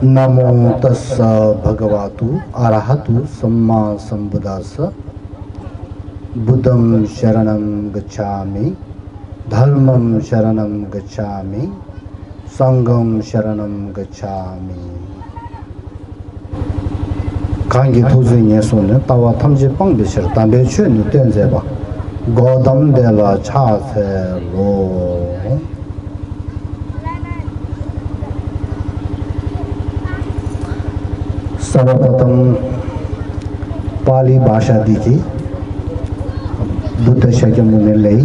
नमो तस्स भगवतु अरहतु सम्मा संबुद्धास्स बुद्धं शरणं गच्छामि धर्मं शरणं गच्छामि संघं शरणं गच्छामि 강기 도저히 예수는 따와 탐지 빵비실 담배 취는 된제바 고담데라 차세로 सर्वप्रथम पाली भाषादेखि बुद्ध शाक्यमुनिले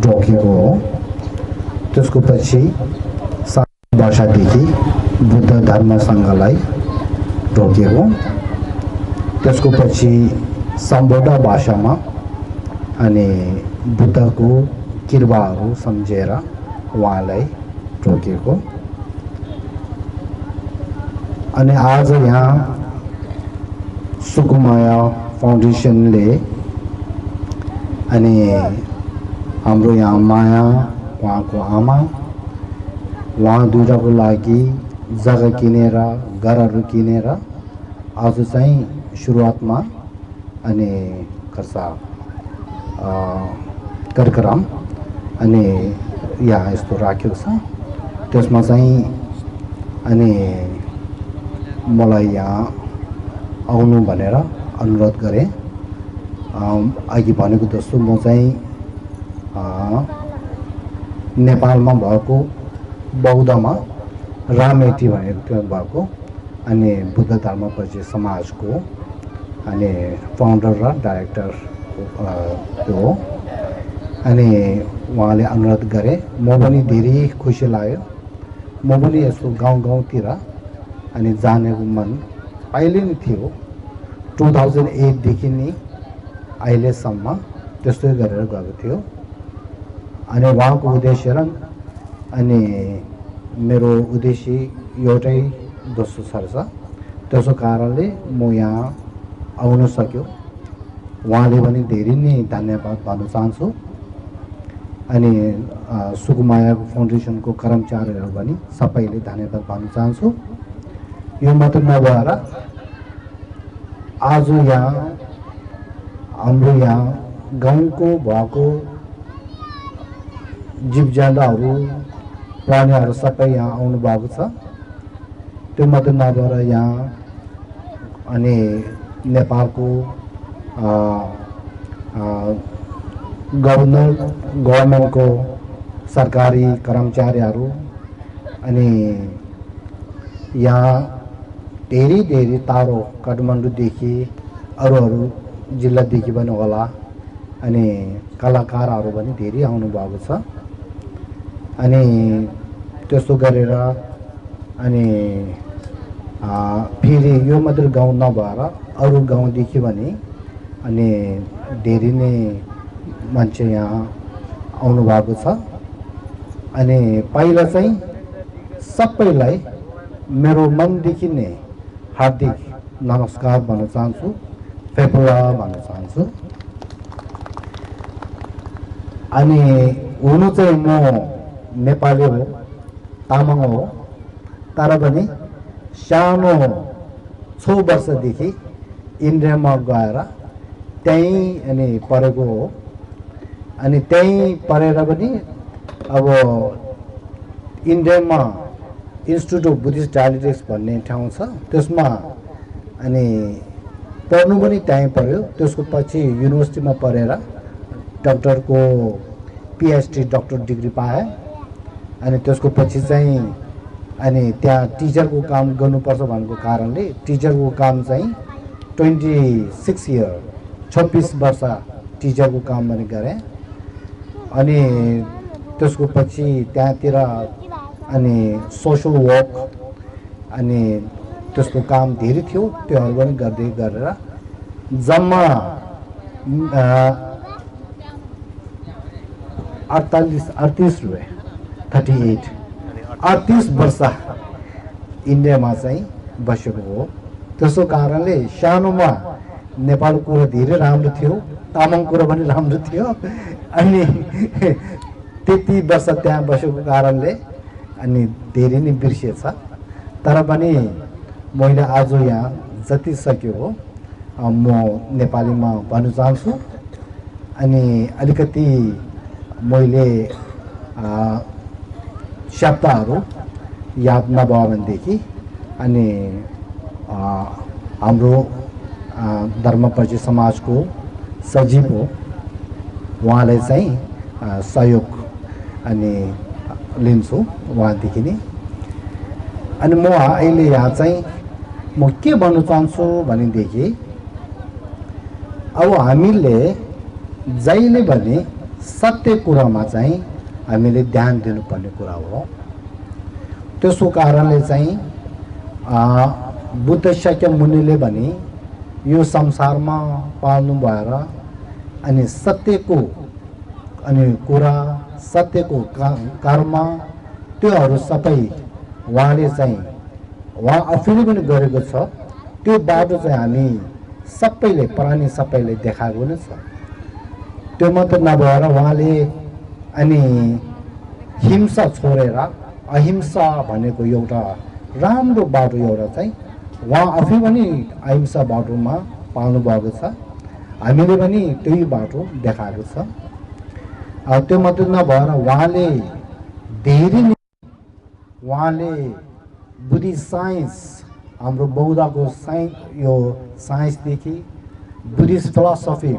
ढोकेको हो त्यसको पछि सात भाषादेखि बुद्ध धर्म संघलाई ढोकेको त्यसको पछि सम्बोध भाषामा अनि बुद्धको कृपाहरू सम्झेर उहाँलाई ढोकेको अनि आज यहाँ सुकुमाया फाउन्डेसनले अनि हाम्रो यहाँ माया उहाँको आमा उहाँ दुईटाको लागि जग्गा किनेर घरहरू किनेर आज चाहिँ सुरुवातमा अनि खर्सा कार्यक्रम अनि यहाँ यस्तो राखेको छ त्यसमा चाहिँ अनि मलाई यहाँ आउनु भनेर अनुरोध गरे अघि भनेको जस्तो म चाहिँ नेपालमा भएको बौद्धमा रामेटी भनेको भएको अनि बुद्ध धर्म परिचय समाजको अनि फाउन्डर र डाइरेक्टर हो अनि उहाँले अनुरोध गरे म पनि धेरै खुसी लाग्यो म पनि यस्तो गाउँ गाउँतिर अनि जानेको मन अहिले नै थियो 2008 देखि नै अहिलेसम्म त्यस्तै गरेर गएको थियो अनि उहाँको उद्देश्य र अनि मेरो उद्देश्य एउटै दोस्रो छ त्यसो कारणले म यहाँ आउन सक्यो उहाँले पनि धेरै नै धन्यवाद भन्न चाहन्छु अनि सुकुमाया फाउन्डेसनको कर्मचारीहरू पनि सबैले धन्यवाद भन्न चाहन्छु यो मात्र नभएर आज यहाँ हाम्रो यहाँ गाउँको भएको जीवजन्तुहरू प्राणीहरू सबै यहाँ आउनु भएको छ त्यो मात्र नभएर यहाँ अनि नेपालको गभर्मेन्टको सरकारी कर्मचारीहरू अनि यहाँ धेरै धेरै टाढो काठमाडौँदेखि अरू जिल्लादेखि पनि होला अनि कलाकारहरू पनि धेरै आउनु भएको छ अनि त्यस्तो गरेर अनि फेरि यो मात्र गाउँ नभएर अरू गाउँदेखि पनि अनि धेरै नै मान्छे यहाँ आउनु भएको छ अनि पहिला चाहिँ सबैलाई मेरो मनदेखि नै हार्दिक नमस्कार भन्न चाहन्छु फेपुला भन्न चाहन्छु अनि हुनु चाहिँ म नेपाली हो तामाङ हो तर पनि सानो 6 वर्षदेखि इन्डियामा गएर त्यहीँ अनि पढेको हो अनि त्यहीँ पढेर पनि अब इन्डियामा इन्स्टिट्युट अफ बुद्धिस्ट डायलेक्टिक्स भन्ने ठाउँ छ त्यसमा अनि पढ्नु पनि त्यहीँ पढ्यो त्यसको पछि युनिभर्सिटीमा पढेर डक्टरको पिएचडी डक्टर डिग्री पाएँ अनि त्यसको पछि चाहिँ अनि त्यहाँ टिचरको काम गर्नुपर्छ भनेको कारणले टिचरको काम चाहिँ 26 इयर 26 वर्ष टिचरको काम पनि गरेँ अनि त्यसको पछि त्यहाँतिर अनि सोशल वर्क अनि त्यसको काम धेरै थियो त्योहरू पनि गर्दै गरेर जम्मा 38 वर्ष इन्डियामा चाहिँ बसेको हो त्यसो कारणले सानोमा नेपालको कुरा धेरै राम्रो थियो तामाङ कुरा पनि राम्रो थियो अनि त्यति वर्ष त्यहाँ बसेको कारणले अनि धेरै नै बिर्सिएछ। तर पनि मैले आज यहाँ जति सक्यो हो म नेपालीमा भन्न चाहन्छु। अनि अलिकति मैले शब्दहरू याद नभयो भनेदेखि अनि हाम्रो धर्मपछि समाजको सचिव हो उहाँले चाहिँ सहयोग अनि लिन्छु उहाँदेखि नै। अनि म अहिले यहाँ चाहिँ म के भन्न चाहन्छु भनेदेखि अब हामीले जहिले पनि सत्य कुरामा चाहिँ हामीले ध्यान दिनुपर्ने कुरा हो। त्यसको कारणले चाहिँ बुद्ध शाक्य मुनिले पनि यो संसारमा पाल्नु भएर अनि सत्यको अनि कुरा सत्यको कर्म त्योहरू सबै उहाँले चाहिँ उहाँ आफूले पनि गरेको छ। त्यो बाटो चाहिँ हामी सबैले प्राणी सबैले देखाएको नै छ। त्यो मात्र नभएर उहाँले अनि हिंसा छोडेर अहिंसा भनेको एउटा राम्रो बाटो एउटा चाहिँ उहाँ आफै पनि अहिंसा बाटोमा पाल्नु भएको छ। हामीले पनि त्यही बाटो देखाएको छ। त्यो मात्र नभएर उहाँले बुद्धिस्ट साइन्स हाम्रो बौद्धको साइन्स यो साइन्सदेखि बुद्धिस्ट फिलोसफी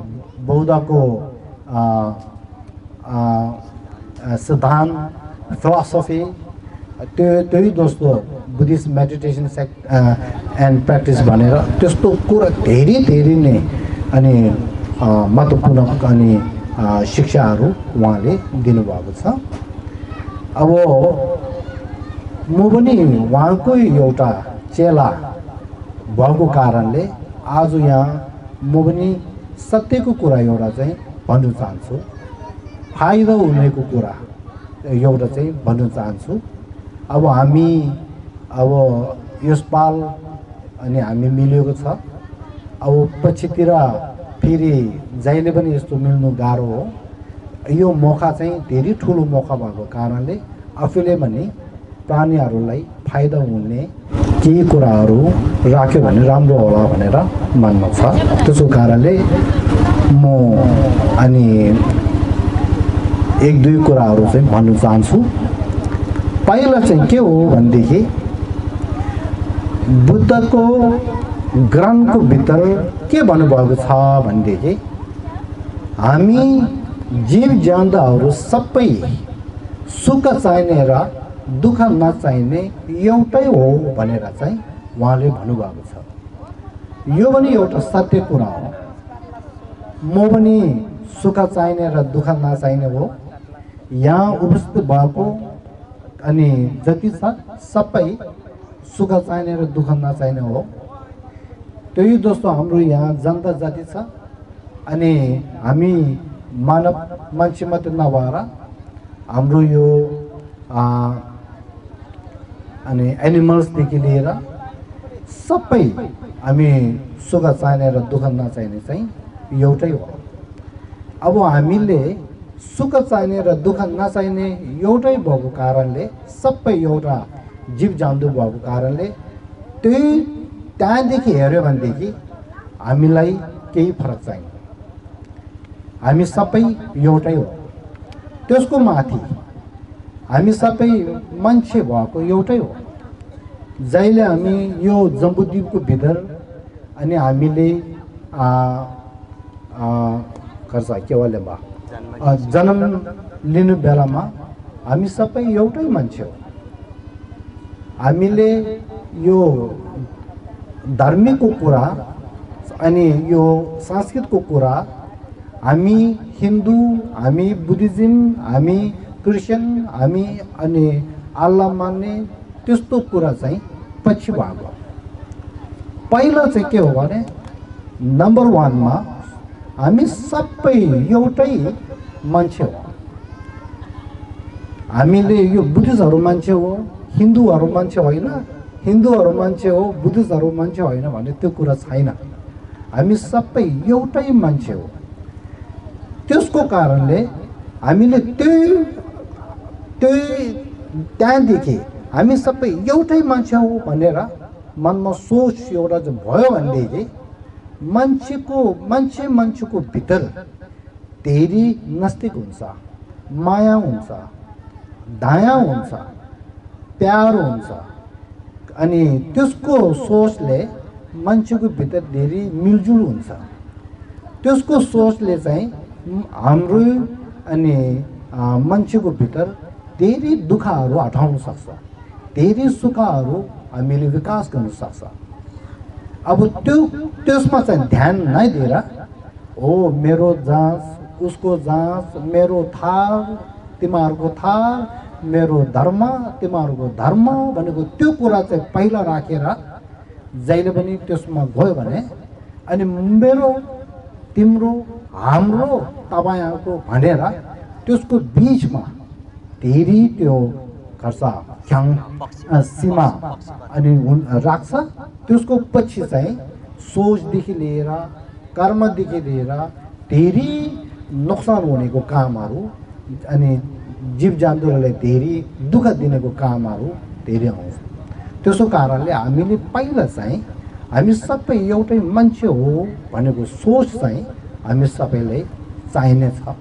बौद्धको सिद्धान्त फिलोसफी त्यही दोस्तो बुद्धिस्ट मेडिटेसन एन्ड प्र्याक्टिस भनेर त्यस्तो कुरा धेरै नै अनि महत्त्वपूर्ण अनि शिक्षाहरू उहाँले दिनुभएको छ। अब म पनि उहाँकै एउटा चेला भएको कारणले आज यहाँ म पनि सत्यको कुरा एउटा चाहिँ भन्न चाहन्छु। फाइदा हुनेको कुरा एउटा चाहिँ भन्न चाहन्छु। अब हामी अब यसपाल अनि हामी मिलेको छ। अब पछितिर फेरि जहिले पनि यस्तो मिल्नु गाह्रो हो। यो मौका चाहिँ धेरै ठुलो मौका भएको कारणले आफूले पनि प्राणीहरूलाई फाइदा हुने केही कुराहरू राख्यो भने राम्रो होला भनेर मान्नु छ। त्यसको कारणले म अनि एक दुई कुराहरू चाहिँ भन्न चाहन्छु। पहिला चाहिँ के हो भनेदेखि बुद्धको ग्रन्थको भित्र के भन्नुभएको छ भनेदेखि हामी जीव जन्तुहरू सबै सुख चाहिने र दुःख नचाहिने एउटै हो भनेर चाहिँ उहाँले भन्नुभएको छ। यो पनि एउटा सत्य कुरा हो। म पनि सुख चाहिने र दुःख नचाहिने हो। यहाँ उपस्थित भएको अनि जति छ सबै सुख चाहिने र दुःख नचाहिने हो। त्यही दोस्तो हाम्रो यहाँ जनता जति छ अनि हामी मानव मान्छे मात्र नभएर हाम्रो यो अनि एनिमल्सदेखि लिएर सबै हामी सुख चाहिने र दुःख नचाहिने चाहिँ एउटै हो। अब हामीले सुख चाहिने र दुःख नचाहिने एउटै भएको कारणले सबै एउटा जीव जन्तु भएको कारणले त्यहाँदेखि हेऱ्यो भनेदेखि हामीलाई केही फरक छैन। हामी सबै एउटै हो। त्यसको माथि हामी सबै मान्छे भएको एउटै हो। जहिले हामी यो जम्बुद्वीपको भित्र अनि हामीले खर्च केवलमा जन्म लिनु बेलामा हामी सबै एउटै मान्छे हो। हामीले यो धार्मिकको कुरा अनि यो संस्कृतको कुरा हामी हिन्दू हामी बुद्धिज्म हामी क्रिस्चियन हामी अनि अल्लाह मान्ने त्यस्तो कुरा चाहिँ पछि भएको। पहिला चाहिँ के हो भने नम्बर 1 मा हामी सबै एउटै मान्छे हो। हामीले यो बुद्धिस्टहरू मान्छे हो हिन्दूहरू मान्छे होइन हिन्दूहरू मान्छे हो बुद्धिस्टहरू मान्छे होइन भन्ने त्यो कुरा छैन। हामी सबै एउटै मान्छे हो। त्यसको कारणले हामीले त्यहाँदेखि हामी सबै एउटै मान्छे हो भनेर मनमा सोच एउटा चाहिँ भयो भनेदेखि मान्छेको भित्र धेरै नस्तिक हुन्छ, माया हुन्छ, दया हुन्छ, प्यार हुन्छ। अनि त्यसको सोचले मान्छेको भित्र धेरै मिलजुल हुन्छ। त्यसको सोचले चाहिँ हाम्रो अनि मान्छेको भित्र धेरै दुःखहरू हटाउन सक्छ, धेरै सुखहरू हामीले विकास गर्न सक्छ। अब त्यसमा चाहिँ ध्यान नदिएर हो मेरो जाँच उसको जाँच, मेरो थार तिमीहरूको थार, मेरो धर्म तिमीहरूको धर्म भनेको त्यो कुरा चाहिँ पहिला राखेर जहिले पनि त्यसमा गयो भने अनि मेरो तिम्रो हाम्रो तपाईँहरूको भनेर त्यसको बिचमा धेरै त्यो गर्छ सीमा अनि राख्छ। त्यसको पछि चाहिँ सोचदेखि लिएर कर्मदेखि लिएर धेरै नोक्सान हुनेको कामहरू अनि जीव जन्तुहरूलाई धेरै दुःख दिनेको कामहरू धेरै आउँछ। त्यसो कारणले हामीले पहिला चाहिँ हामी सबै एउटै मान्छे हो भनेको सोच चाहिँ हामी सबैलाई चाहिने छ।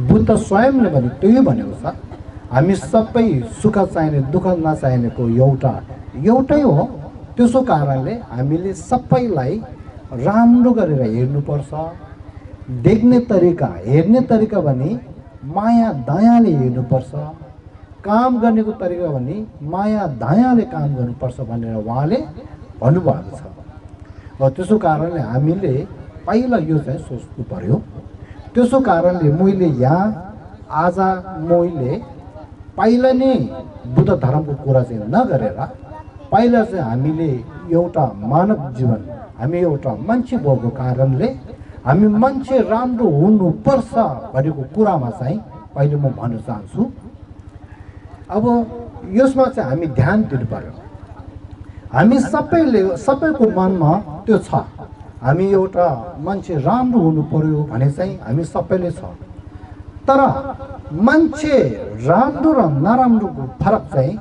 बुद्ध स्वयंले पनि त्यही भनेको छ, हामी सबै सुख चाहिने दुःख नचाहिनेको एउटै हो। त्यसो कारणले हामीले सबैलाई राम्रो गरेर हेर्नुपर्छ। देख्ने तरिका हेर्ने तरिका भने माया दयाले हेर्नुपर्छ, काम गर्नेको तरिका भने माया दयाले काम गर्नुपर्छ भनेर उहाँले भन्नुभएको छ। र त्यसो कारणले हामीले पहिला यो चाहिँ सोच्नु पर्यो। त्यसो कारणले मैले यहाँ आज मैले पहिला नै बुद्ध धर्मको कुरा चाहिँ नगरेर पहिला चाहिँ हामीले एउटा मानव जीवन हामी एउटा मान्छे भएको कारणले हामी मान्छे राम्रो हुनुपर्छ भनेको कुरामा चाहिँ पहिले म भन्न चाहन्छु। अब यसमा चाहिँ हामी ध्यान दिनु पर्यो। हामी सबैको मनमा त्यो छ, हामी एउटा मान्छे राम्रो हुनु पर्यो भने चाहिँ हामी सबैले छ। तर मान्छे राम्रो र नराम्रोको फरक चाहिँ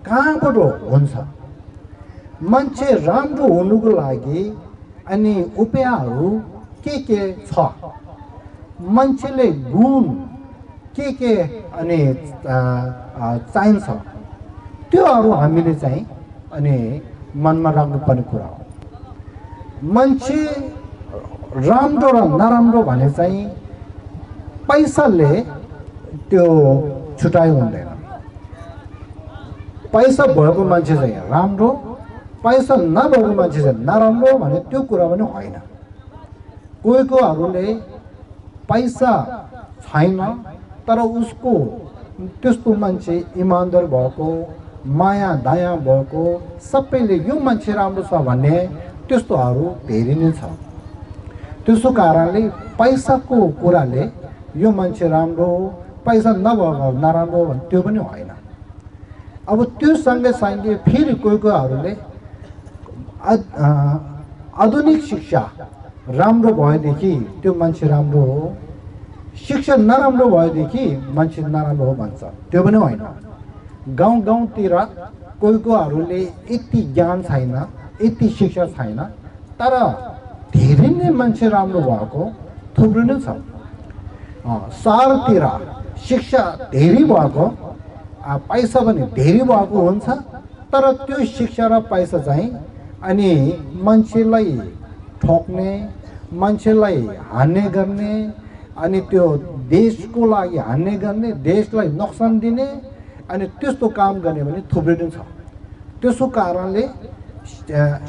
कहाँबाट हुन्छ? मान्छे राम्रो हुनुको लागि अनि उपायहरू के छ? मान्छेले गुण के अनि चाहिन्छ त्योहरू हामीले चाहिँ अनि मनमा राख्नुपर्ने कुरा हो। मान्छे राम्रो र नराम्रो भने चाहिँ पैसाले त्यो छुटाइ हुँदैन। पैसा भएको मान्छे चाहिँ राम्रो, पैसा नभएको मान्छे चाहिँ नराम्रो भने त्यो कुरा पनि होइन। कोहीकोहरूले पैसा छैन तर उसको त्यस्तो मान्छे इमानदार भएको, माया दया भएको, सबैले यो मान्छे राम्रो छ भन्ने त्यस्तोहरू धेरै नै छ। त्यसो कारणले पैसाको कुराले यो मान्छे राम्रो, पैसा नभएको नराम्रो भने त्यो पनि होइन। अब त्यो सँगै फेरि कोहीकोहरूले आधुनिक शिक्षा राम्रो भएदेखि त्यो मान्छे राम्रो हो, शिक्षा नराम्रो भएदेखि मान्छे नराम्रो हो भन्छ, त्यो पनि होइन। गाउँतिर कोहीकोहरूले यति ज्ञान छैन, यति शिक्षा छैन, तर धेरै नै मान्छे राम्रो भएको थुप्रो नै छ। सहरतिर शिक्षा धेरै भएको, पैसा पनि धेरै भएको हुन्छ, तर त्यो शिक्षा र पैसा चाहिँ अनि मान्छेलाई ठोक्ने, मान्छेलाई हान्ने गर्ने अनि त्यो देशको लागि हान्ने गर्ने, देशलाई नोक्सान दिने अनि त्यस्तो काम गर्ने भने थुप्रै नै छ। त्यसो कारणले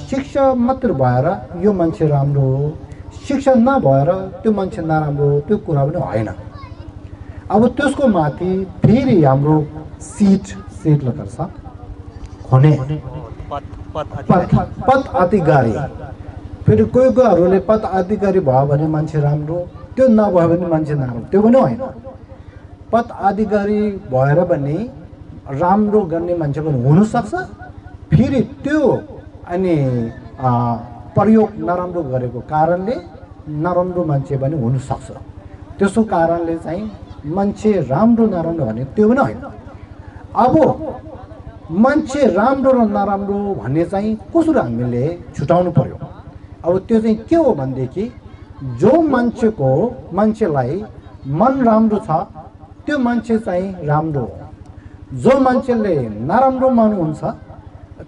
शिक्षा मात्र भएर यो मान्छे राम्रो हो, शिक्षा नभएर त्यो मान्छे नराम्रो हो त्यो कुरा पनि होइन। अब त्यसको माथि फेरि हाम्रो सिट गर्छ हुने पद अधिकारी। फेरि कोहीकोहरूले पद अधिकारी भयो भने मान्छे राम्रो, त्यो नभयो भने मान्छे नराम्रो, त्यो पनि होइन। पद अधिकारी भएर पनि राम्रो गर्ने मान्छे पनि हुनसक्छ, फेरि त्यो अनि प्रयोग नराम्रो गरेको कारणले नराम्रो मान्छे पनि हुनसक्छ। त्यसो कारणले चाहिँ मान्छे राम्रो नराम्रो भने त्यो पनि होइन। अब मान्छे राम्रो र नराम्रो भन्ने चाहिँ कसरी हामीले छुटाउनु पर्यो। अब त्यो चाहिँ के हो भनेदेखि जो मान्छेलाई मन राम्रो छ त्यो मान्छे चाहिँ राम्रो हो, जो मान्छेले नराम्रो मन हुन्छ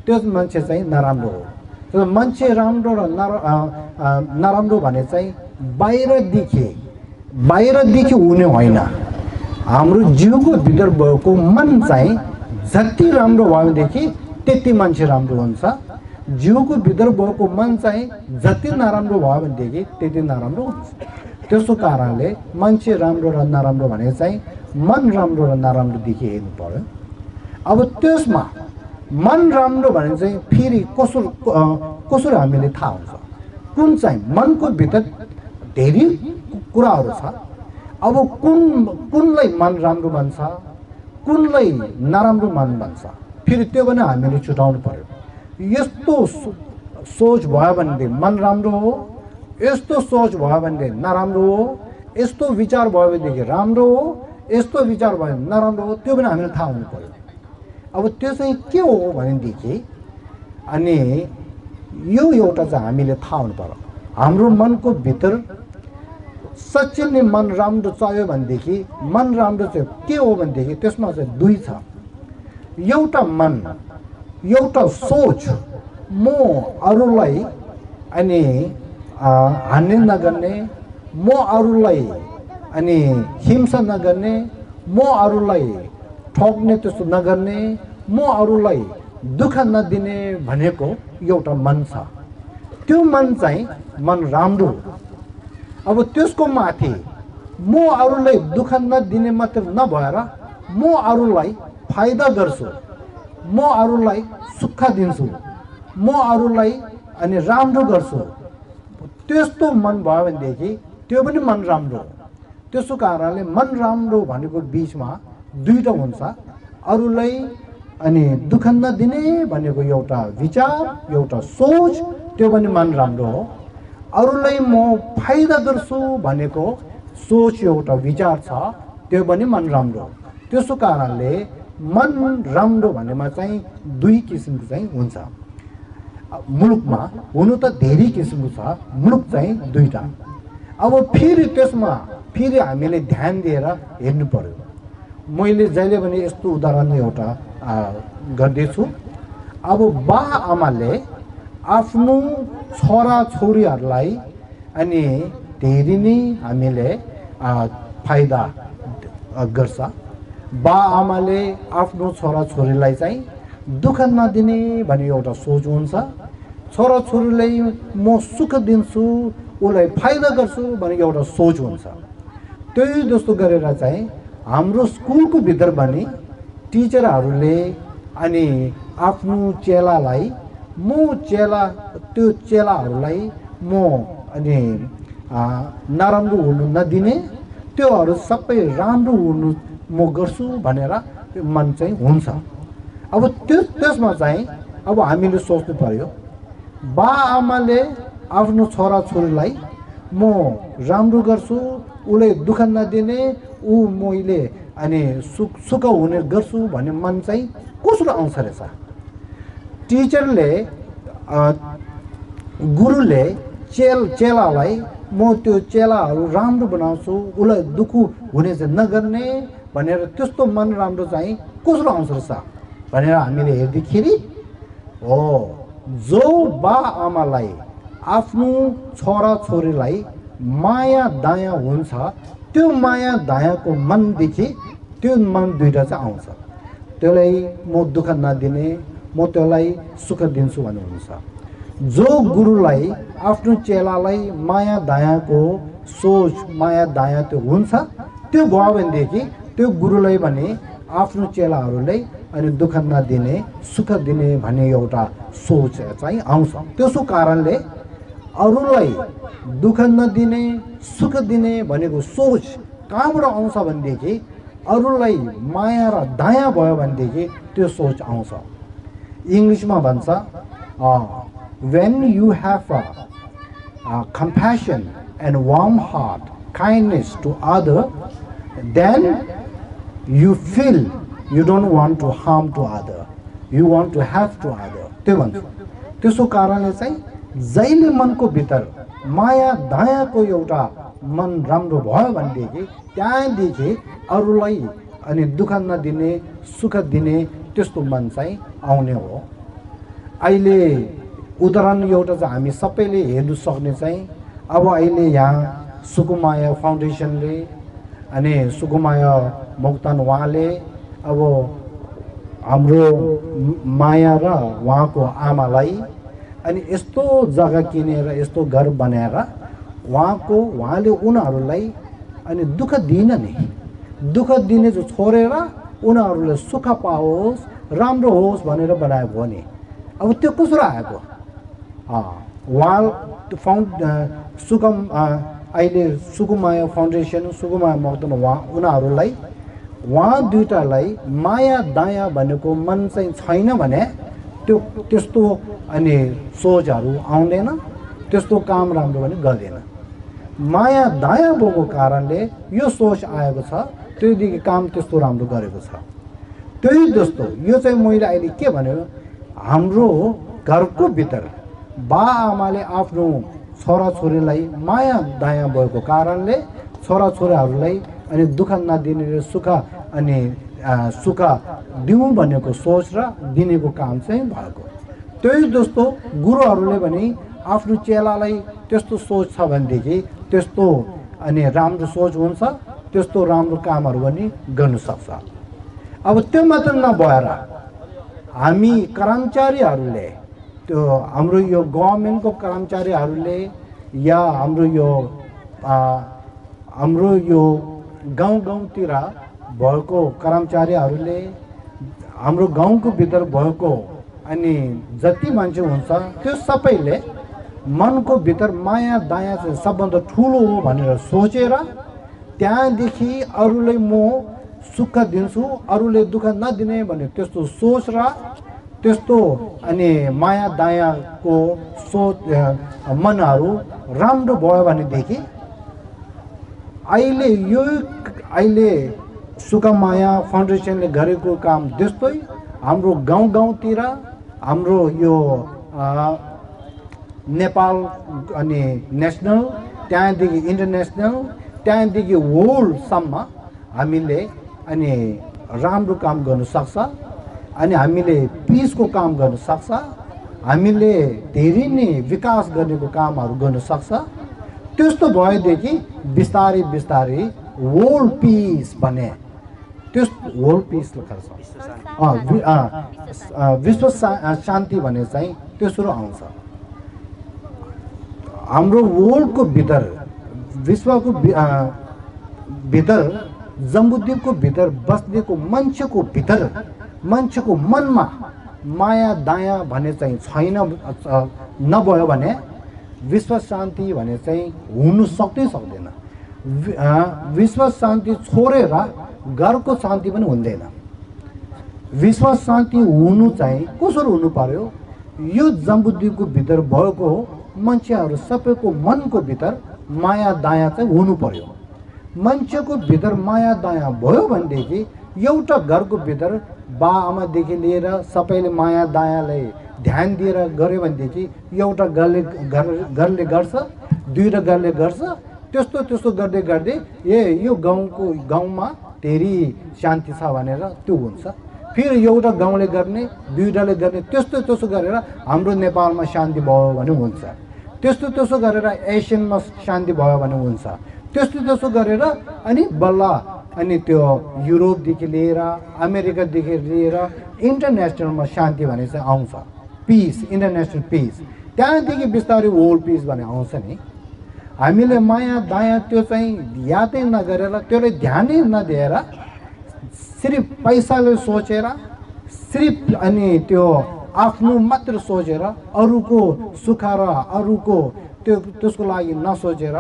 त्यो मान्छे चाहिँ नराम्रो हो। तर मान्छे राम्रो र नराम्रो भने चाहिँ बाहिरदेखि हुने होइन, हाम्रो जिउको भित्र भएको मन चाहिँ जति राम्रो भयो भनेदेखि त्यति मान्छे राम्रो हुन्छ, जिउको भित्र भएको मन चाहिँ जति नराम्रो भयो भनेदेखि त्यति नराम्रो हुन्छ। त्यसो कारणले मान्छे राम्रो र नराम्रो भने चाहिँ मन राम्रो र नराम्रोदेखि हेर्नु पर्यो। अब त्यसमा मन राम्रो भने चाहिँ फेरि कसरी हामीले थाहा हुन्छ, कुन चाहिँ मनको भित्र धेरै कुराहरू छ। अब कुनलाई मन राम्रो भन्छ, कुनलाई नराम्रो मन भन्छ, फेरि त्यो पनि हामीले छुटाउनु पर्यो। यस्तो सोच भयो भनेदेखि मन राम्रो हो, यस्तो सोच भयो भनेदेखि नराम्रो हो, यस्तो विचार भयो भनेदेखि राम्रो हो, यस्तो विचार भयो भने नराम्रो हो, त्यो पनि हामीले थाहा हुनु पर्यो। अब त्यो चाहिँ के हो भनेदेखि अनि यो एउटा चाहिँ हामीले थाहा हुनु पर्यो। हाम्रो मनको भित्र साँच्चै नै मन राम्रो चाहियो भनेदेखि मन राम्रो चाहिँ के हो भनेदेखि त्यसमा चाहिँ दुई छ। एउटा मन, एउटा सोच, म अरूलाई अनि हानि नगर्ने, म अरूलाई अनि हिंसा नगर्ने, म अरूलाई ठग्ने त्यस्तो नगर्ने, म अरूलाई दुःख नदिने भनेको एउटा मन छ। त्यो मन चाहिँ मन राम्रो हो। अब त्यसको माथि म अरूलाई दुःख नदिने मात्र नभएर म अरूलाई फाइदा गर्छु, म अरूलाई सुख दिन्छु, म अरूलाई अनि राम्रो गर्छु, त्यस्तो मन भयो भनेदेखि त्यो पनि मन राम्रो हो। त्यसो कारणले मन राम्रो भनेको बिचमा दुईटा हुन्छ, अरूलाई अनि दुःख नदिने भनेको एउटा विचार, एउटा सोच, त्यो पनि मन राम्रो हो। अरूलाई म फाइदा गर्छु भनेको सोच, एउटा विचार छ, त्यो पनि मन राम्रो हो। त्यसो कारणले मन राम्रो भनेमा चाहिँ दुई किसिमको चाहिँ हुन्छ। मुलुकमा हुनु त धेरै किसिमको छ, मुलुक चाहिँ दुईटा। अब फेरि त्यसमा फेरि हामीले ध्यान दिएर हेर्नु पर्यो। मैले जहिले पनि यस्तो उदाहरण एउटा गर्दैछु। अब बाआमाले आफ्नो छोराछोरीहरूलाई अनि धेरै नै हामीले फाइदा गर्छ। बाआमाले आफ्नो छोराछोरीलाई चाहिँ दुःख नदिने भन्ने एउटा सोच हुन्छ, छोराछोरीलाई म सुख दिन्छु, उसलाई फाइदा गर्छु भन्ने एउटा सोच हुन्छ। त्यही जस्तो गरेर चाहिँ हाम्रो स्कुलको भित्र पनि टिचरहरूले अनि आफ्नो चेलालाई त्यो चेलाहरूलाई म अनि नराम्रो हुनु नदिने, त्योहरू सबै राम्रो हुनु म गर्छु भनेर मन चाहिँ हुन्छ। अब त्यसमा चाहिँ अब हामीले सोच्नु पर्यो, बाआमाले आफ्नो छोराछोरीलाई म राम्रो गर्छु, उसलाई दुःख नदिने, मैले अनि सुख हुने गर्छु भन्ने मन चाहिँ कसरी आउँछ रहेछ। टिचरले गुरुले चेलालाई म त्यो चेलाहरू राम्रो बनाउँछु, उसलाई दुःख हुने चाहिँ नगर्ने भनेर त्यस्तो मन राम्रो चाहिँ कसरी आउँछ रहेछ भनेर हामीले हेर्दाखेरि हो, जो बाआमालाई आफ्नो छोराछोरीलाई माया दया हुन्छ, त्यो माया दयाको मनदेखि त्यो मन दुईटा चाहिँ आउँछ। त्यसलाई म दुःख नदिने, म त्यसलाई सुख दिन्छु भन्नुहुन्छ। जो गुरुलाई आफ्नो चेलालाई माया दयाको सोच, माया दया त्यो हुन्छ, त्यो भयो भनेदेखि त्यो गुरुलाई भने आफ्नो चेलाहरूलाई अनि दुःख नदिने, सुख दिने भन्ने एउटा सोच चाहिँ आउँछ। त्यसो कारणले अरूलाई दुःख नदिने, सुख दिने भनेको सोच कहाँबाट आउँछ भनेदेखि अरूलाई माया र दया भयो भनेदेखि त्यो सोच आउँछ। इङ्ग्लिसमा भन्छ when you have compassion and warm heart, kindness to other, then you feel you don't want to harm to other. You want to have to other त्यो भन्छु। त्यसो कारणले चाहिँ जहिले मनको भित्र माया दयाको एउटा मन राम्रो भयो भनेदेखि त्यहाँदेखि अरूलाई अनि दुःख नदिने सुख दिने त्यस्तो मन चाहिँ आउने हो। अहिले उदाहरण एउटा चाहिँ हामी सबैले हेर्नु सक्ने चाहिँ अब अहिले यहाँ सुकुमाया फाउन्डेसनले अनि सुकुमाया मोक्तान उहाँले अब हाम्रो माया र उहाँको आमालाई अनि यस्तो जग्गा किनेर यस्तो घर बनाएर उहाँले उनीहरूलाई अनि दुःख दिन नि दुःख दिने जो छोडेर उनीहरूले सुख पाओस् राम्रो होस् भनेर बनाएको हो नि। अब त्यो कसरी आएको उहाँ अहिले सुकुमाया फाउन्डेसन सुकुमाया मोक्तान उनीहरूलाई उहाँ दुईटालाई माया दया भनेको मन चाहिँ छैन भने त्यस्तो अनि सोचहरू आउँदैन, त्यस्तो काम राम्रो पनि गर्दैन। माया दया भएको कारणले यो सोच आएको छ, त्योदेखि काम त्यस्तो राम्रो गरेको छ। त्यही जस्तो यो चाहिँ मैले अहिले के भन्यो, हाम्रो घरको भित्र बा आमाले आफ्नो छोराछोरीलाई माया दया भएको कारणले छोराछोरीहरूलाई अनि दुःख नदिने सुख अनि सुख दिउँ भनेको सोच र दिनेको काम चाहिँ भएको। त्यही जस्तो गुरुहरूले पनि आफ्नो चेलालाई त्यस्तो सोच छ भनेदेखि त्यस्तो अनि राम्रो सोच हुन्छ, त्यस्तो राम्रो कामहरू पनि गर्न सक्छ। अब त्यो मात्र नभएर हामी कर्मचारीहरूले त्यो हाम्रो यो गभर्मेन्टको कर्मचारीहरूले या हाम्रो यो गाउँतिर भएको कर्मचारीहरूले हाम्रो गाउँको भित्र भएको अनि जति मान्छे हुन्छ त्यो सबैले मनको भित्र माया दया चाहिँ सबभन्दा ठुलो हो भनेर सोचेर त्यहाँदेखि अरूलाई म सुख दिन्छु अरूले दुःख नदिने भन्ने त्यस्तो सोच र त्यस्तो अनि माया दयाको सोच मनहरू राम्रो भयो भनेदेखि अहिले सुकुमाया फाउन्डेसनले गरेको काम त्यस्तै हाम्रो गाउँतिर हाम्रो यो नेपाल अनि नेसनल त्यहाँदेखि इन्टरनेसनल त्यहाँदेखि वर्ल्डसम्म हामीले अनि राम्रो काम गर्न सक्छ अनि हामीले पिसको काम गर्न सक्छ, हामीले धेरै नै विकास गर्नेको कामहरू गर्न सक्छ। त्यस्तो भएदेखि बिस्तारै बिस्तारै वर्ल्ड पिस भने त्यस वर्ल्ड पिस विश्व शान्ति भने चाहिँ त्यसो आउँछ। हाम्रो वर्ल्डको भित्र विश्वको भित्र जम्बुद्वीपको भित्र बस्नेको मान्छेको मनमा माया दया भने चाहिँ छैन नभयो भने विश्व शान्ति भने चाहिँ हुनु सक्दैन। विश्व शान्ति छोडेर घरको शान्ति पनि हुँदैन। विश्व शान्ति हुनु चाहिँ कसरी हुनु पर्यो, यो जम्बुद्वीपको भित्र भएको मान्छेहरू सबैको मनको भित्र माया दया चाहिँ हुनु पर्यो। मान्छेको भित्र माया दया भयो भनेदेखि एउटा घरको भित्र बा आमादेखि लिएर सबैले माया दयालाई ध्यान दिएर गऱ्यो भनेदेखि एउटा घरले गर्छ, दुईवटा घरले गर्छ, त्यस्तो गर्दै गर्दै यो गाउँमा धेरै शान्ति छ भनेर त्यो हुन्छ। फेरि एउटा गाउँले गर्ने दुईवटाले गर्ने त्यस्तो गरेर हाम्रो नेपालमा शान्ति भयो भने हुन्छ, त्यस्तो गरेर एसियनमा शान्ति भयो भने हुन्छ, त्यस्तो गरेर अनि बल्ल अनि त्यो युरोपदेखि लिएर अमेरिकादेखि लिएर इन्टरनेसनलमा शान्ति भने चाहिँ आउँछ, पिस इन्टरनेसनल पिस। त्यहाँदेखि बिस्तारै वर्ल्ड पिस भने आउँछ नि। हामीले माया दया त्यो चाहिँ यादै नगरेर त्यसलाई ध्यानै नदिएर सिर्फ पैसाले सोचेर सिर्फ अनि त्यो आफ्नो मात्र सोचेर अरूको सुख र अरूको त्यसको लागि नसोचेर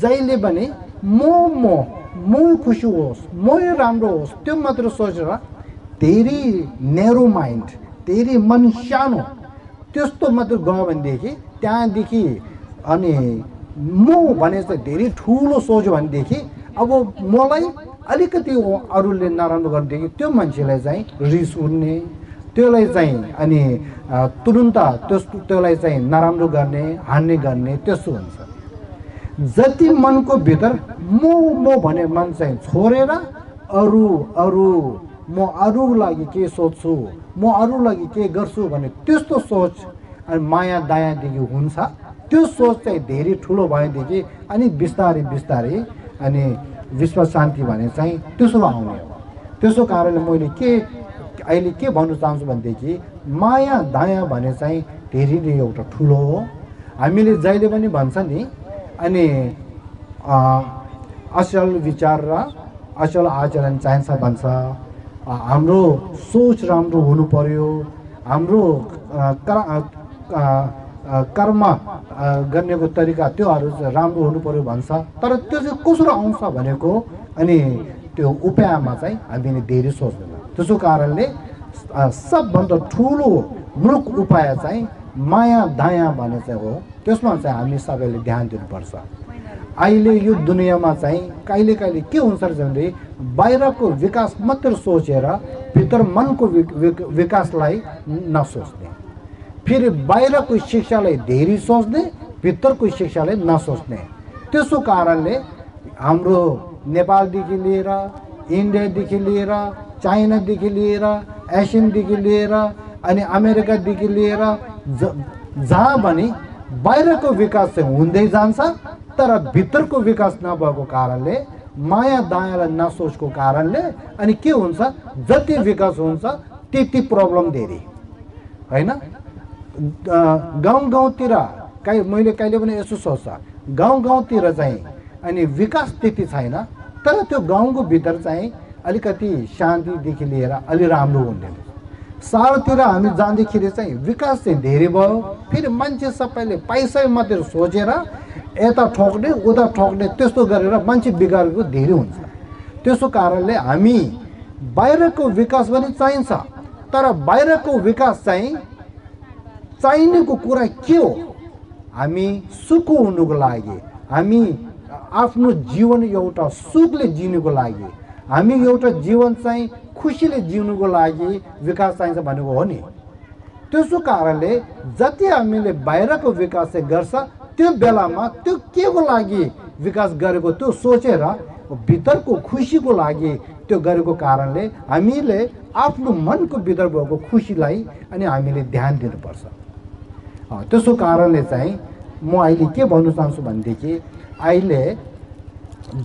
जहिले पनि म खुसी होस्, म राम्रो होस् त्यो मात्र सोचेर धेरै नेरो माइन्ड धेरै मन सानो त्यस्तो मात्र गयो भनेदेखि त्यहाँदेखि अनि म भने चाहिँ धेरै ठुलो सोच्यो भनेदेखि अब मलाई अलिकति अरूले नराम्रो गरेदेखि त्यो मान्छेलाई चाहिँ रिस उठ्ने त्यसलाई चाहिँ अनि तुरुन्त त्यसलाई चाहिँ नराम्रो गर्ने हान्ने गर्ने त्यसो हुन्छ। जति मनको भित्र म भने मन चाहिँ छोडेर अरू म अरूको लागि के सोच्छु, म अरूको लागि के गर्छु भने त्यस्तो सोच अनि माया दयादेखि हुन्छ। त्यो सोच चाहिँ धेरै ठुलो भएदेखि अनि बिस्तारै बिस्तारै अनि विश्व शान्ति भने चाहिँ त्यसो आउने हो। त्यसो कारणले मैले अहिले के भन्नु चाहन्छु भनेदेखि माया दया भने चाहिँ धेरै नै एउटा ठुलो हो। हामीले जहिले पनि भन्छ नि अनि असल विचार र असल आचरण चाहिन्छ भन्छ। हाम्रो सोच राम्रो हुनु पर्यो, हाम्रो कर्म गर्नेको तरिका त्योहरू राम्रो हुनु पर्यो भन्छ। तर त्यो चाहिँ कसरी आउँछ भनेको अनि त्यो उपायमा चाहिँ हामीले धेरै सोच्दैन। त्यसो कारणले सबभन्दा ठुलो मुख्य उपाय चाहिँ माया दया भन्ने चाहिँ हो। त्यसमा चाहिँ हामी सबैले ध्यान दिनुपर्छ। अहिले यो दुनियाँमा चाहिँ कहिले कहिले के हुन्छ भने बाहिरको विकास मात्र सोचेर भित्र मनको विकासलाई नसोच्ने, फेरि बाहिरको शिक्षालाई धेरै सोच्ने, भित्रको शिक्षालाई नसोच्ने। त्यसो कारणले हाम्रो नेपालदेखि लिएर इन्डियादेखि लिएर चाइनादेखि लिएर एसियनदेखि लिएर अनि अमेरिकादेखि लिएर जहाँ पनि बाहिरको विकास चाहिँ हुँदै जान्छ, तर भित्रको विकास नभएको कारणले माया दयालाई नसोचको कारणले अनि के हुन्छ, जति विकास हुन्छ त्यति प्रब्लम धेरै हैन। गाउँतिर मैले कहिले पनि यसो सोच्छ, गाउँतिर चाहिँ अनि विकास त्यति छैन, तर त्यो गाउँको भित्र चाहिँ अलिकति शान्तिदेखि लिएर अलि राम्रो हुने। सहरतिर हामी जाँदाखेरि चाहिँ विकास चाहिँ धेरै भयो, फेरि मान्छे सबैले पैसा मात्रै सोचेर यता ठोक्ने उता ठोक्ने त्यस्तो गरेर मान्छे बिगारेको धेरै हुन्छ। त्यसो कारणले हामी बाहिरको विकास पनि चाहिन्छ, तर बाहिरको विकास चाहिँ चाहिनेको कुरा के हो, हामी सुख हुनुको लागि, हामी आफ्नो जीवन एउटा सुखले जिउनुको लागि, हामी एउटा जीवन चाहिँ खुसीले जिउनुको लागि विकास चाहिन्छ भनेको हो नि। त्यसो कारणले जति हामीले बाहिरको विकास चाहिँ गर्छ त्यो बेलामा त्यो के को लागि विकास गरेको त्यो सोचेर भित्रको खुसीको लागि त्यो गरेको कारणले हामीले आफ्नो मनको भित्र भएको खुसीलाई अनि हामीले ध्यान दिनुपर्छ। त्यसो कारणले चाहिँ म अहिले के भन्नु चाहन्छु भनेदेखि अहिले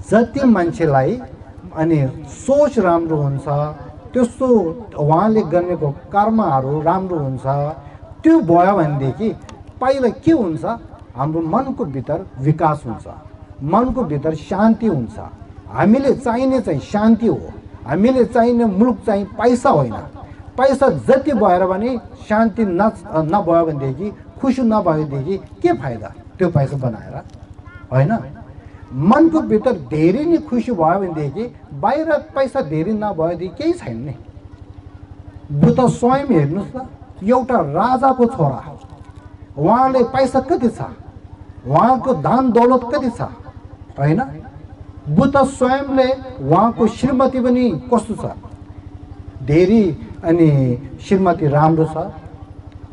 जति मान्छेलाई अनि सोच राम्रो हुन्छ त्यस्तो उहाँले गर्नेको कर्महरू राम्रो हुन्छ। त्यो भयो भनेदेखि पहिला के हुन्छ, हाम्रो मनको भित्र विकास हुन्छ, मनको भित्र शान्ति हुन्छ। हामीले चाहिने चाहिँ शान्ति हो, हामीले चाहिने मुलुक चाहिँ पैसा होइन। पैसा जति भएर पनि शान्ति नभयो भनेदेखि, खुसी नभएदेखि के फाइदा त्यो पैसा बनाएर, होइन। मनको भित्र धेरै नै खुसी भयो भनेदेखि बाहिर पैसा धेरै नभएदेखि केही छैन नि। बुद्ध स्वयं हेर्नुहोस् न, एउटा राजाको छोरा, उहाँले पैसा कति छ, उहाँको धन दौलत कति छ, होइन। बुद्ध स्वयंले उहाँको श्रीमती पनि कस्तो छ, धेरै अनि श्रीमती राम्रो छ।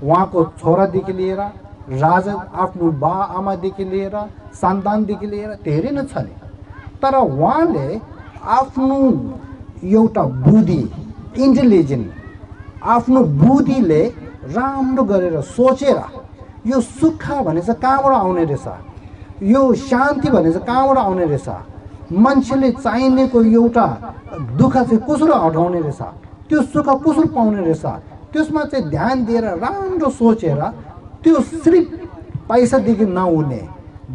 उहाँको छोरादेखि लिएर राजा आफ्नो बा आमादेखि लिएर सन्तानदेखि लिएर धेरै नै छ नि। तर उहाँले आफ्नो एउटा बुद्धि, इन्टेलिजेन्ट, आफ्नो बुद्धिले राम्रो गरेर सोचेर यो सुख भने चाहिँ कहाँबाट आउने रहेछ, यो शान्ति भने चाहिँ कहाँबाट आउने रहेछ, मान्छेले चाहिनेको एउटा दुःख चाहिँ कसरी हटाउने रहेछ, त्यो सुख कसरी पाउने रहेछ, त्यसमा चाहिँ ध्यान दिएर राम्रो सोचेर त्यो सिर्फ पैसादेखि नहुने,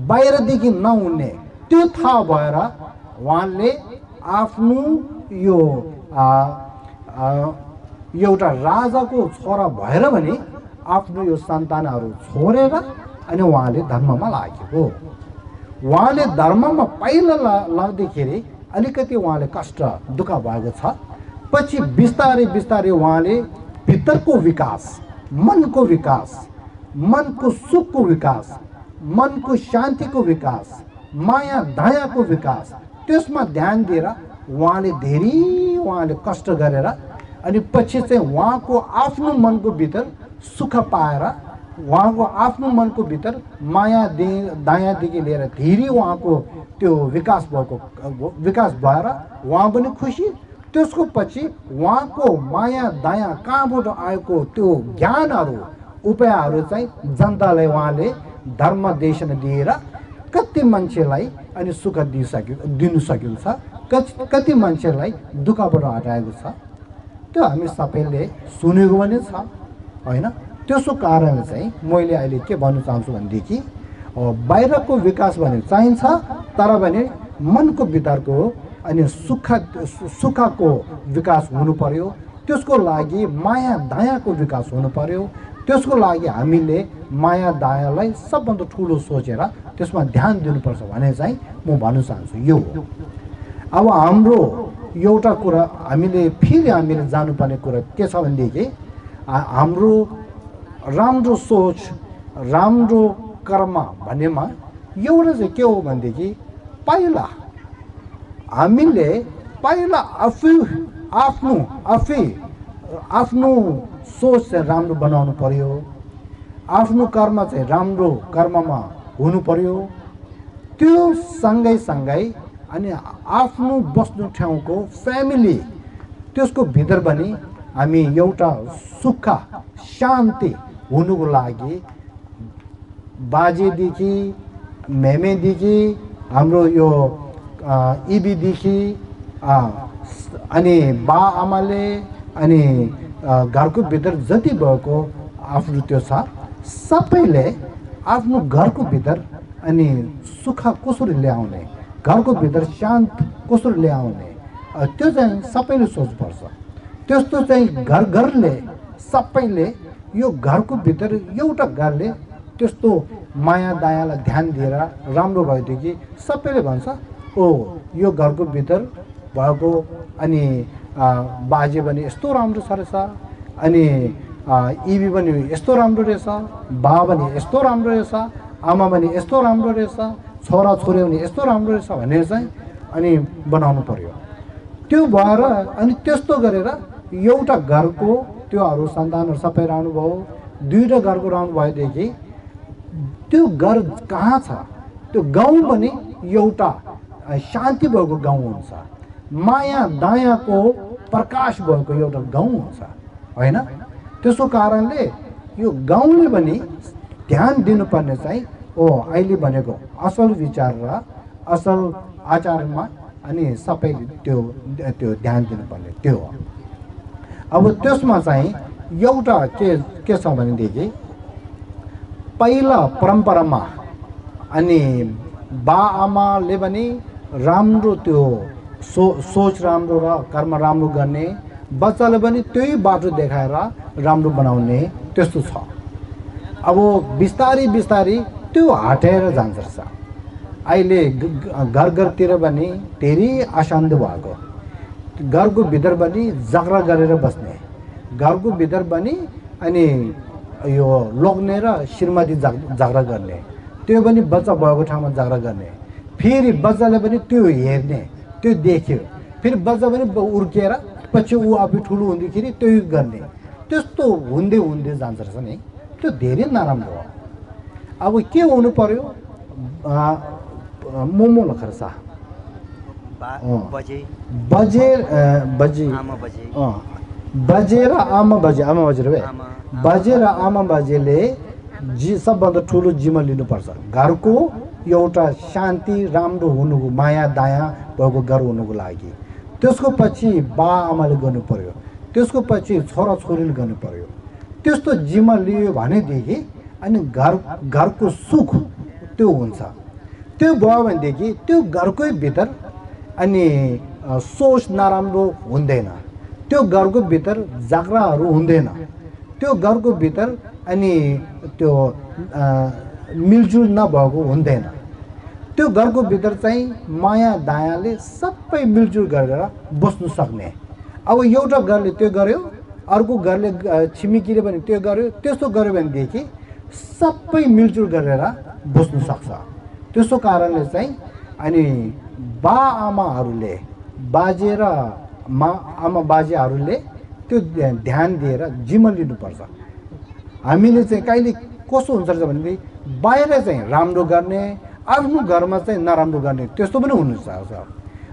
बाहिरदेखि नहुने त्यो थाहा भएर उहाँले आफ्नो यो एउटा राजाको छोरा भएर पनि आफ्नो यो सन्तानहरू छोडेर अनि उहाँले धर्ममा लागेको। उहाँले धर्ममा पहिला लाग्दाखेरि अलिकति उहाँले कष्ट दुःख भएको छ, पछि बिस्तारै बिस्तारै उहाँले भित्रको विकास, मनको विकास, मनको सुखको विकास, मनको शान्तिको विकास, माया दयाको विकास, त्यसमा ध्यान दिएर उहाँले धेरै कष्ट गरेर अनि पछि चाहिँ उहाँको आफ्नो मनको भित्र सुख पाएर उहाँको आफ्नो मनको भित्र माया दायाँदेखि लिएर धेरै उहाँको त्यो विकास भएर उहाँ पनि खुसी। त्यसको पछि उहाँको माया दायाँ कहाँबाट आएको त्यो ज्ञानहरू उपायहरू चाहिँ जनतालाई उहाँले धर्म देशन दिएर कति मान्छेलाई अनि सुख दिनु सकिन्छ, कति मान्छेलाई दुःखबाट हटाएको छ, त्यो हामी सबैले सुनेको पनि छ होइन। त्यसो कारण चाहिँ मैले अहिले के भन्न चाहन्छु भनेदेखि बाहिरको विकास भने चाहिन्छ, तर भने मनको भित्रको अनि सुखको विकास हुनु पर्यो। त्यसको लागि माया दयाको विकास हुनु पर्यो। त्यसको लागि हामीले माया दयालाई सबभन्दा ठुलो सोचेर त्यसमा ध्यान दिनुपर्छ भने चाहिँ म भन्न चाहन्छु यो हो। अब हाम्रो एउटा कुरा हामीले जानुपर्ने कुरा के छ भनेदेखि हाम्रो राम्रो सोच राम्रो कर्म भन्नेमा एउटा चाहिँ के हो भनेदेखि पहिला हामीले आफ्नो सोच चाहिँ राम्रो बनाउनु पर्यो, आफ्नो कर्म चाहिँ राम्रो कर्ममा हुनु पर्यो। त्यो सँगै अनि आफ्नो बस्नु ठाउँको फ्यामिली त्यसको भित्र पनि हामी एउटा सुख शान्ति हुनुको लागि बाजेदेखि मेमेदेखि हाम्रो यो इबीदेखि अनि बा आमाले अनि घरको भित्र जति भएको आफ्नो त्यो छ सबैले आफ्नो घरको भित्र अनि सुख कसरी ल्याउने, घरको भित्र शान्त कसरी ल्याउने त्यो चाहिँ सबैले सोच्नुपर्छ। त्यस्तो चाहिँ घरले सबैले यो घरको भित्र एउटा घरले त्यस्तो माया दयालाई ध्यान दिएर राम्रो भएदेखि सबैले भन्छ ओ यो घरको भित्र भएको अनि बाजे पनि यस्तो राम्रो छ रहेछ, अनि इबी पनि यस्तो राम्रो रहेछ, बा पनि यस्तो राम्रो रहेछ, आमा पनि यस्तो राम्रो रहेछ, छोरा छोरी पनि यस्तो राम्रो रहेछ भनेर चाहिँ अनि बनाउनु पर्यो। त्यो भएर अनि त्यस्तो गरेर एउटा घरको त्योहरू सन्तानहरू सबै रहनु भयो, दुईवटा घरको रहनु भएदेखि त्यो घर कहाँ छ, त्यो गाउँ पनि एउटा शान्ति भएको गाउँ हुन्छ, माया दयाको प्रकाश भएको एउटा गाउँ हुन्छ होइन। त्यसो कारणले यो गाउँले पनि ध्यान दिनुपर्ने चाहिँ अहिले भनेको असल विचार र असल आचारमा अनि सबैले त्यो ध्यान दिनुपर्ने त्यो हो। अब त्यसमा चाहिँ एउटा के छ भनेदेखि पहिला परम्परामा अनि बा आमाले पनि राम्रो त्यो सोच राम्रो र कर्म राम्रो गर्ने, बच्चाले पनि त्यही बाटो देखाएर राम्रो बनाउने त्यस्तो छ। अब बिस्तारै त्यो हटेर जान्छ रहेछ। अहिले घरतिर पनि धेरै अशान्ति भएको, घरको भित्र पनि झगडा गरेर बस्ने, घरको भित्र पनि अनि यो लोग्ने र श्रीमती झगडा गर्ने, त्यो पनि बच्चा भएको ठाउँमा झगडा गर्ने, फेरि बच्चाले पनि त्यो हेर्ने, त्यो देख्यो, फेरि बच्चा पनि उर्किएर पछि ऊ आफै ठुलो हुँदाखेरि त्यही गर्ने, त्यस्तो हुँदै जान्छ रहेछ नि। त्यो धेरै नराम्रो हो। अब के हुनु पर्यो, मोमो लखर्छ बजे र आमा बाजेले सबभन्दा ठुलो जिम्मा लिनुपर्छ। घरको एउटा शान्ति राम्रो हुनुको, माया दया भएको घर हुनुको लागि। त्यसको पछि बा आमाले गर्नु पर्यो, त्यसको पछि छोरा छोरीले गर्नु पर्यो। त्यस्तो जिम्मा लियो भनेदेखि अनि घरको सुख त्यो हुन्छ। त्यो भयो भनेदेखि त्यो घरकै भित्र अनि सोच नराम्रो हुँदैन, त्यो घरको भित्र झगडाहरू हुँदैन, त्यो घरको भित्र अनि त्यो मिलजुल नभएको हुँदैन। त्यो घरको भित्र चाहिँ माया दयाले सबै मिलजुल गरेर बस्नु सक्ने। अब एउटा घरले त्यो गर्यो, अर्को घरले छिमेकीले पनि त्यो गर्यो, त्यस्तो गर्यो भनेदेखि सबै मिलजुल गरेर बस्नु सक्छ। त्यसो कारणले चाहिँ अनि बा आमाहरूले बाजे र आमा बाजेहरूले त्यो ध्यान दिएर जिम्मा लिनुपर्छ। हामीले चाहिँ कहिले कस्तो हुन्छ भनेदेखि बाहिर चाहिँ राम्रो गर्ने, आफ्नो घरमा चाहिँ नराम्रो गर्ने त्यस्तो पनि हुनसक्छ।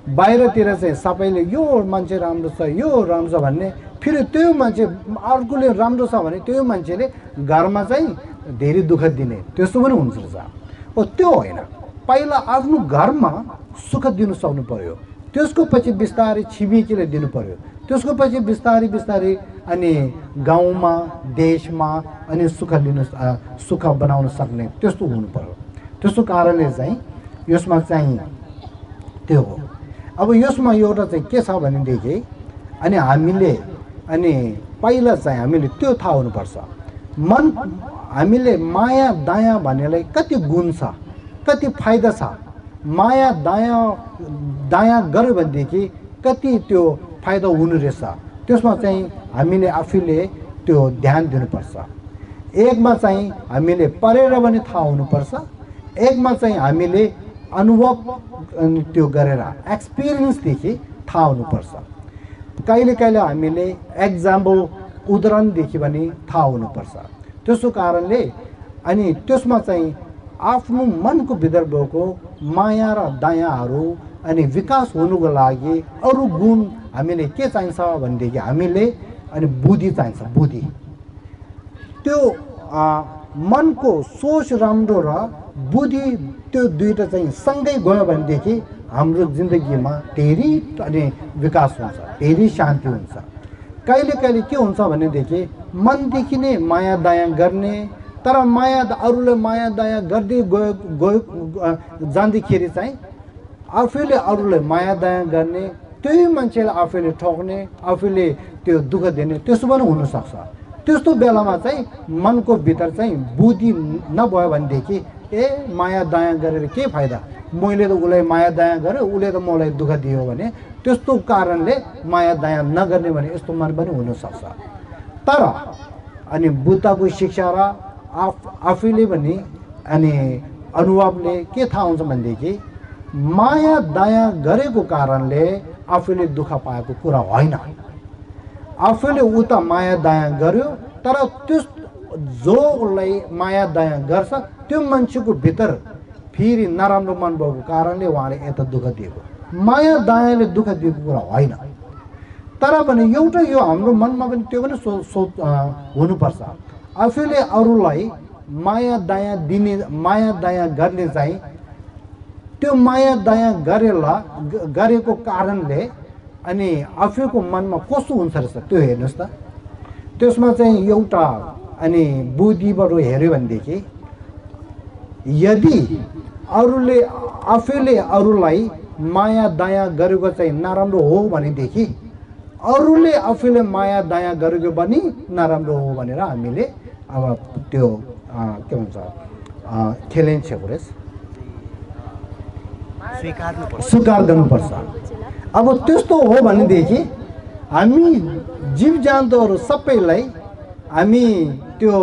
बाहिरतिर चाहिँ सबैले यो मान्छे राम्रो छ, यो राम्रो छ भन्ने, फेरि त्यो मान्छे अर्कोले राम्रो छ भने त्यो मान्छेले घरमा चाहिँ धेरै दुःख दिने त्यस्तो पनि हुनसक्छ। हो त्यो होइन, पहिला आफ्नो घरमा सुख दिनु सक्नु पर्यो, त्यसको पछि बिस्तारै छिमेकीले दिनु पर्यो, त्यसको पछि बिस्तारै बिस्तारै अनि गाउँमा देशमा अनि सुख बनाउन सक्ने त्यस्तो हुनु पर्यो। त्यसको कारणले चाहिँ यसमा चाहिँ त्यो हो। अब यसमा एउटा चाहिँ के छ भनेदेखि अनि हामीले अनि पहिला चाहिँ हामीले त्यो थाहा हुनुपर्छ, मन हामीले माया दया भन्नेलाई कति गुण छ, कति फाइदा छ, माया दया गर्यो भनेदेखि कति त्यो फाइदा हुने रहेछ, त्यसमा चाहिँ हामीले आफूले त्यो ध्यान दिनुपर्छ। एकमा चाहिँ हामीले पढेर पनि थाहा हुनुपर्छ, एकमा चाहिँ हामीले अनुभव त्यो गरेर एक्सपिरियन्सदेखि थाहा हुनुपर्छ। कहिले कहिले हामीले एक्जाम्पल उदाहरणदेखि पनि थाहा हुनुपर्छ। त्यसो कारणले अनि त्यसमा चाहिँ आफ्नो मनको भित्र भएको माया र दयाहरू अनि विकास हुनुको लागि अरू गुण हामीले के चाहिन्छ भनेदेखि हामीले अनि बुद्धि चाहिन्छ। बुद्धि त्यो मनको सोच राम्रो र बुद्धि त्यो दुईटा चाहिँ सँगै गयो भनेदेखि हाम्रो जिन्दगीमा धेरै अनि विकास हुन्छ, धेरै शान्ति हुन्छ। कहिले कहिले के हुन्छ भनेदेखि मनदेखि नै माया दया गर्ने, तर अरूले माया दया गर्दै गयो जाँदाखेरि चाहिँ आफूले अरूले माया दया गर्ने, त्यही मान्छेलाई आफूले ठोक्ने, आफूले त्यो दुःख दिने त्यस्तो पनि हुनसक्छ। त्यस्तो बेलामा चाहिँ मनको भित्र चाहिँ बुद्धि नभयो भनेदेखि माया दया गरेर के फाइदा, मैले त उसलाई माया दया गरेँ, उसले त मलाई दुःख दियो भने त्यस्तो कारणले माया दया नगर्ने भने यस्तो मन पनि हुनसक्छ। तर अनि बुद्धको शिक्षा र आफूले पनि अनि अनुभवले के थाहा हुन्छ भनेदेखि माया दया गरेको कारणले आफूले दुःख पाएको कुरा होइन। आफूले उता माया दया गर्यो, तर त्यस जो उसलाई माया दया गर्छ त्यो मान्छेको भित्र फेरि नराम्रो मन भएको कारणले उहाँले यता दुःख दिएको। माया दयाले दुःख दिएको कुरा होइन। तर पनि एउटा यो हाम्रो मनमा पनि त्यो पनि हुनुपर्छ, आफूले अरूलाई माया दया दिने, माया दया गर्ने चाहिँ त्यो माया दया गरेको कारणले अनि आफूको मनमा कस्तो हुन्छ रहेछ त्यो हेर्नुहोस् त। त्यसमा चाहिँ एउटा अनि बुद्धिबाट हेऱ्यो भनेदेखि यदि आफूले अरूलाई माया दया गरेको चाहिँ नराम्रो हो भनेदेखि अरूले आफूले माया दया गरेको पनि नराम्रो हो भनेर हामीले अब त्यो के भन्छ च्यालेन्ज स्वीकार गर्नुपर्छ। अब त्यस्तो हो भनेदेखि हामी जीव जन्तुहरू सबैलाई हामी त्यो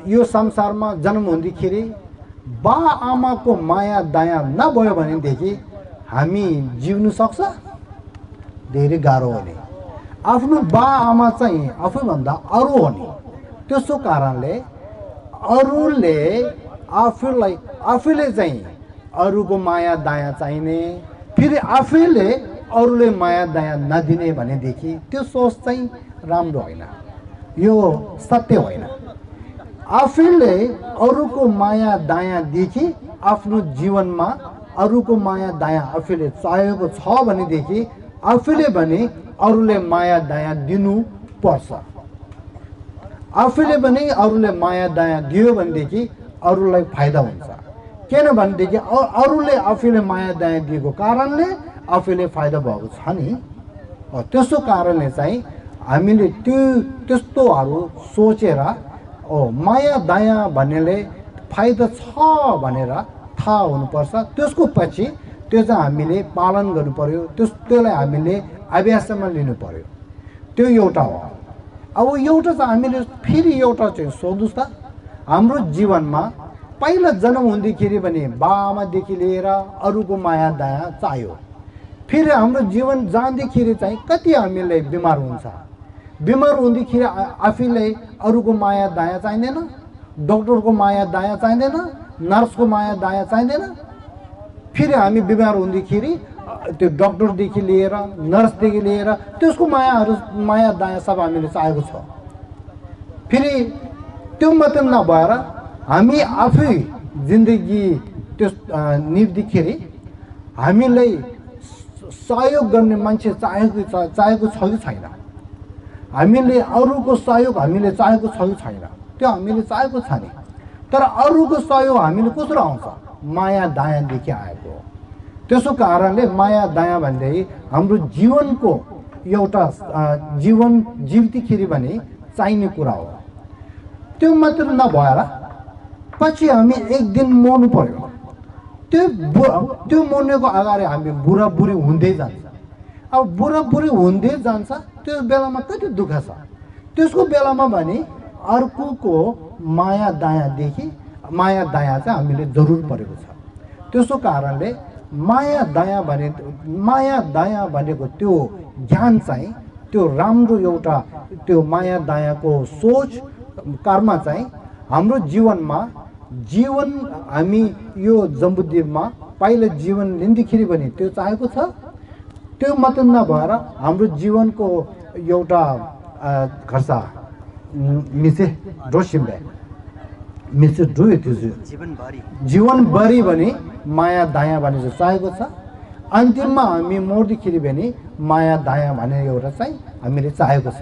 यो संसारमा जन्म हुँदाखेरि बा आमाको माया दया नभयो भनेदेखि हामी जिउनु सक्छ, धेरै गाह्रो हो नि। आफ्नो बा आमा चाहिँ आफूभन्दा अरू हो नि। त्यसो कारणले अरूले आफूले चाहिँ अरूको माया दया चाहिने, फेरि आफैले अरूले माया दया नदिने भनेदेखि त्यो सोच चाहिँ राम्रो होइन, यो सत्य होइन। आफैले अरूको माया दयादेखि आफ्नो जीवनमा अरूको माया दया आफूले चाहेको छ भनेदेखि आफूले पनि अरूले माया दया दिनुपर्छ। आफूले पनि अरूले माया दया दियो भनेदेखि अरूलाई फाइदा हुन्छ। किनभनेदेखि अरूले आफूले माया दया दिएको कारणले आफूले फाइदा भएको छ नि। त्यसो कारणले चाहिँ हामीले त्यस्तोहरू सोचेर माया दया भन्नेले फाइदा छ भनेर थाहा हुनुपर्छ। त्यसको पछि त्यो चाहिँ हामीले पालन गर्नु पर्यो, त्यसलाई हामीले अभ्यासमा लिनु पर्यो। त्यो एउटा हो। अब एउटा चाहिँ हामीले फेरि एउटा चाहिँ सोध्नुहोस् त, हाम्रो जीवनमा पहिला जन्म हुँदाखेरि पनि बाबाआमादेखि लिएर अरूको माया दया चाहियो, फेरि हाम्रो जीवन जाँदाखेरि चाहिँ कति हामीलाई बिमार हुन्छ। बिमार हुँदाखेरि आफैलाई अरूको माया दया चाहिँदैन, डक्टरको माया दया चाहिँदैन, नर्सको माया दया चाहिँदैन। फेरि हामी बिमार हुँदाखेरि त्यो डक्टरदेखि लिएर नर्सदेखि लिएर त्यसको माया दया सब हामीले चाहेको छ। फेरि त्यो मात्र नभएर हामी आफै जिन्दगी त्यो निभ्दाखेरि हामीलाई सहयोग गर्ने मान्छे चाहेको छ कि छैन, हामीले अरूको सहयोग हामीले चाहेको छ कि छैन, त्यो हामीले चाहेको छ नि। तर अरूको सहयोग हामीले कसरी आउँछ? माया दयादेखि आएको। त्यसो कारणले माया दया भन्दै हाम्रो जीवनको एउटा जीवन जिउँदाखेरि भने चाहिने कुरा हो। त्यो मात्र नभएर पछि हामी एक दिन मर्नु पर्यो। त्यो मर्नेको अगाडि हामी बुढाबुढी हुँदै जान्छ। अब बुढाबुढी हुँदै जान्छ, त्यो बेलामा कति दुःख छ। त्यसको बेलामा भने अर्कोको माया दया चाहिँ हामीले जरुर परेको छ। त्यसो कारणले माया दया भनेको त्यो ज्ञान चाहिँ त्यो राम्रो एउटा त्यो माया दयाको सोच कर्म चाहिँ हाम्रो जीवनमा हामी यो जम्बुद्वीपमा पहिलो जीवन लिँदाखेरि पनि त्यो चाहेको छ। त्यो मात्र नभएर हाम्रो जीवनको एउटा खर्च मिसे ड्रोसिम्बे मिसे ड्रुए त्यो जीवनभरि भने माया दया भने चाहेको छ। अन्तिममा हामी मर्दाखेरि पनि माया दया भन्ने एउटा चाहिँ हामीले चाहेको छ।